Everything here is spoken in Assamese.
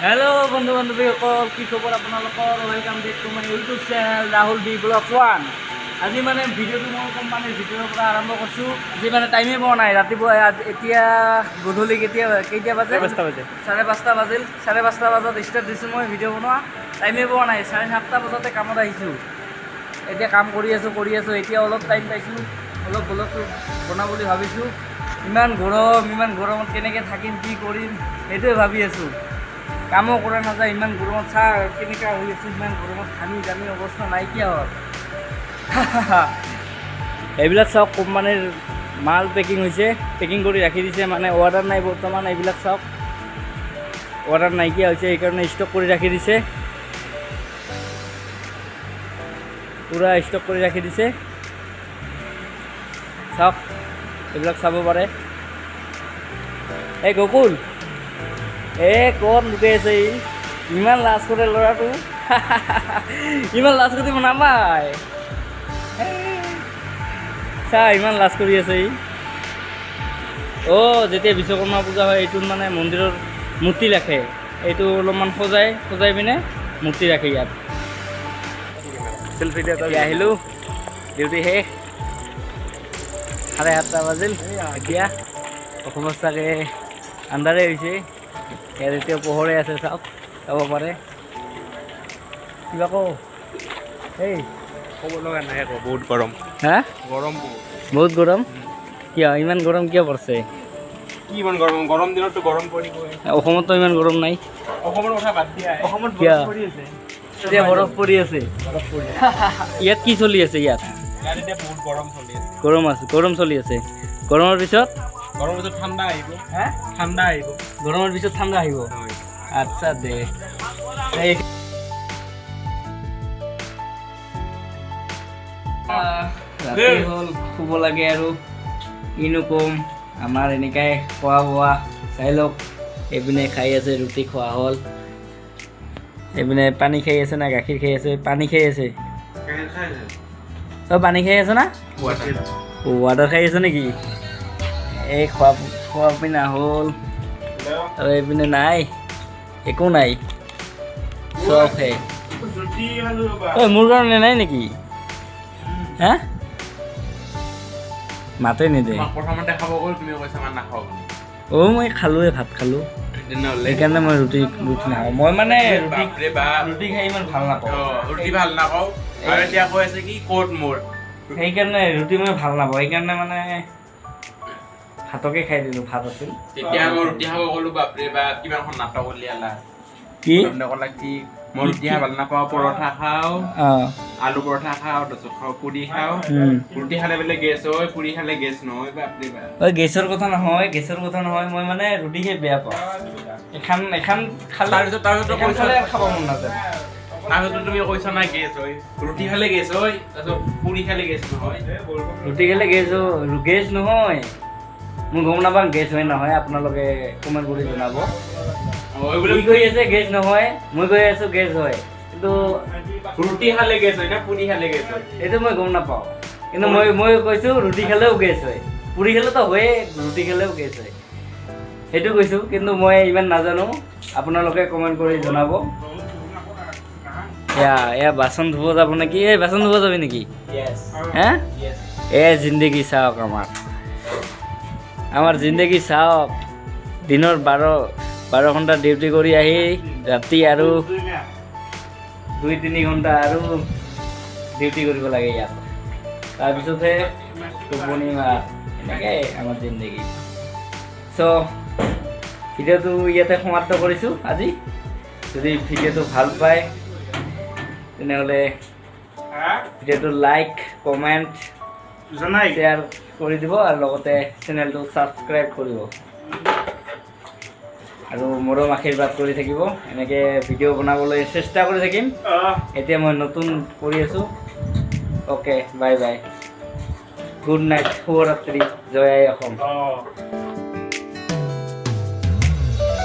হেল্ল' বন্ধু বান্ধৱীসকল, কি খবৰ আপোনালোকৰ? Welcome back to my YouTube channel Rahul B blog one. আজি মানে ভিডিঅ'টো মই কোম্পানীৰ ভিতৰৰ পৰা আৰম্ভ কৰিছোঁ। আজি মানে টাইমেই পোৱা নাই। ৰাতিপুৱা এতিয়া গধূলি কেতিয়া কেইটা বাজে? 5:30 বাজে। 5:30 বাজিল। 5:30 বজাত ষ্টাৰ্ট দিছোঁ মই ভিডিঅ' বনোৱা। টাইমেই পোৱা নাই। 7:30 বজাতে কামত আহিছোঁ। এতিয়া কাম কৰি আছোঁ, কৰি আছোঁ। এতিয়া অলপ টাইম পাইছোঁ, অলপ ব্লগটো বনাম বুলি ভাবিছোঁ। ইমান গৰম, ইমান গৰমত কেনেকৈ থাকিম, কি কৰিম, সেইটোৱে ভাবি আছোঁ। কামো কৰা নাযায় ইমান গৰমত। চা কেনেকুৱা হৈ আছোঁ। ইমান গৰমত ঘামি জামি অৱস্থা নাইকিয়া হ'ল। এইবিলাক চাওক, কোম্পানীৰ মাল পেকিং হৈছে, পেকিং কৰি ৰাখি দিছে। মানে অৰ্ডাৰ নাই বৰ্তমান। এইবিলাক চাওক, অৰ্ডাৰ নাইকিয়া হৈছে, সেইকাৰণে ষ্টক কৰি ৰাখি দিছে। পূৰা ষ্টক কৰি ৰাখি দিছে। চাওক, এইবিলাক চাব পাৰে। এই গকুল, এ ক'ত লুকাই আছে ই? ইমান লাজ কৰে ল'ৰাটো। ইমান লাজ কৰিব নাপায়। চা, ইমান লাজ কৰি আছে ই। অ' যেতিয়া বিশ্বকৰ্মা পূজা হয়, এইটোত মানে মন্দিৰৰ মূৰ্তি ৰাখে। এইটো অলপমান সজাই সজাই পিনে মূৰ্তি ৰাখে ইয়াত। চেলফি দিয়া। এতিয়া আহিলোঁ, ডিউটি শেষ। 7:30 বাজিল। এতিয়া অসমত চাগে আন্ধাৰে হৈছে। ইয়াত এতিয়া পোহৰে আছে। চাওক, চাব পাৰে। কিবা কওঁ এই। ক'ব লগা নাই আকৌ, বহুত গৰম। হা? গৰম বহুত। বহুত গৰম। কিয়, ইমান গৰম কিয় পৰিছে? কি ইমান গৰম? গৰম দিনততো গৰম পৰিবই। অসমততো ইমান গৰম নাই। অসমৰ কথা বাদ দিয়া। অসমত কিয়? পৰি আছে। এতিয়া বৰফ পৰি আছে। বৰফ পৰি আছে। ইয়াত কি চলি আছে ইয়াত? ইয়াত এতিয়া বহুত গৰম চলি আছে। গৰম আছে, গৰম চলি আছে। গৰমৰ পিছত? গৰমৰ পিছত ঠাণ্ডা আহিব। হা? ঠাণ্ডা আহিব। গৰমৰ পিছত ঠাণ্ডা আহিব। আচ্ছা দে। এই ৰাতি হ'ল, শুব লাগে আৰু। কিনো ক'ম, আমাৰ এনেকাই খোৱা বোৱা। চাই লওক, এইপিনে খাই আছে, ৰুটি খোৱা হ'ল। এইপিনে পানী খাই আছে না গাখীৰ খাই আছে? পানী খাই আছে। অ' পানী খাই আছে না ৱাটাৰ খাই আছে নেকি? এই খোৱা খোৱা পিনা হ'ল আৰু এইপিনে নাই, একো নাই, চব শেষ। ঐ, মোৰ কাৰণে নাই নেকি? হা, মাতে নিদে। প্ৰথমতে খাব গ'ল, তুমি কৈছা মানে নাখাওঁ বুলি। অ' মই খালোৱে, ভাত খালোঁ। তেনেহ'লে সেইকাৰণে মই ৰুটি ৰুটি নাখাওঁ। মই মানে ৰুটি বাপৰে বাপ। ৰুটি খাই ইমান ভাল নাপাওঁ। অ, ৰুটি ভাল নাপাওঁ আৰু এতিয়া কৈ আছে কি ক'ত মোৰ। সেইকাৰণে ৰুটি মই ভাল নাপাওঁ। সেইকাৰণে মানে ভাতকে খাই দিলোঁ, ভাত আছিল। তেতিয়া মই ৰুটি খাব গ'লো, বাপৰে বাপ, কিমানখন নাটক উলিয়ালা। কি? প্ৰথমতে ক'লা কি মই ৰুটি খাই ভাল নাপাওঁ, পৰঠা খাওঁ, আলু পৰঠা খাওঁ, তাৰপিছত খাওঁ পুৰি খাওঁ। ৰুটি খালে বোলে গেছ হয়, পুৰি খালে গেছ নহয়। বাপৰে বাপ। ঐ, গেছৰ কথা নহয়, গেছৰ কথা নহয়। মই মানে ৰুটি খাই বেয়া পাওঁ। এখন এখন খালে তাৰপিছত এখন কৈছা খালে খাব মন নাযায়। তাৰপিছত তুমি কৈছা না গেছ হয়, ৰুটি খালে গেছ হয়, তাৰপিছত পুৰি খালে গেছ নহয়। ৰুটি খালে গেছ, গেছ নহয়। মই গম নাপাওঁ গেছ হয় নহয়, আপোনালোকে কমেণ্ট কৰি জনাব। অ, এইবোলে ই কৈ আছে গেছ নহয়, মই কৈ আছো গেছ হয়। কিন্তু ৰুটি খালে গেছ হয় না পুৰি খালে গেছ হয়? এইটো মই গম নাপাওঁ। কিন্তু মই মই কৈছোঁ ৰুটি খালেও গেছ হয়, পুৰি খালেতো হয়ে, ৰুটি খালেও গেছ হয়, সেইটো কৈছোঁ। কিন্তু মই ইমান নাজানো, আপোনালোকে কমেণ্ট কৰি জনাব। এয়া এয়া বাচন ধুব যাব নেকি? এই বাচন ধুব যাবি নেকি? হে, এ জিন্দগী চাওক আমাৰ, আমাৰ জিন্দগী চাওক। দিনৰ 12 12 ঘণ্টা ডিউটি কৰি আহি ৰাতি আৰু 2-3 ঘণ্টা আৰু ডিউটি কৰিব লাগে ইয়াত। তাৰপিছতহে টোপনি মাৰ। এনেকৈ আমাৰ জিন্দগী। চ' ভিডিঅ'টো ইয়াতে সমাপ্ত কৰিছোঁ আজি। যদি ভিডিঅ'টো ভাল পায়, তেনেহ'লে ভিডিঅ'টো লাইক, কমেণ্ট, শ্বেয়াৰ কৰি দিব আৰু লগতে চেনেলটো ছাবস্ক্ৰাইব কৰিব আৰু মৰম আশীৰ্বাদ কৰি থাকিব। এনেকৈ ভিডিঅ' বনাবলৈ চেষ্টা কৰি থাকিম। এতিয়া মই নতুন কৰি আছোঁ। Okay, bye bye, good night, শুভৰাত্ৰি, জয় আই অসম।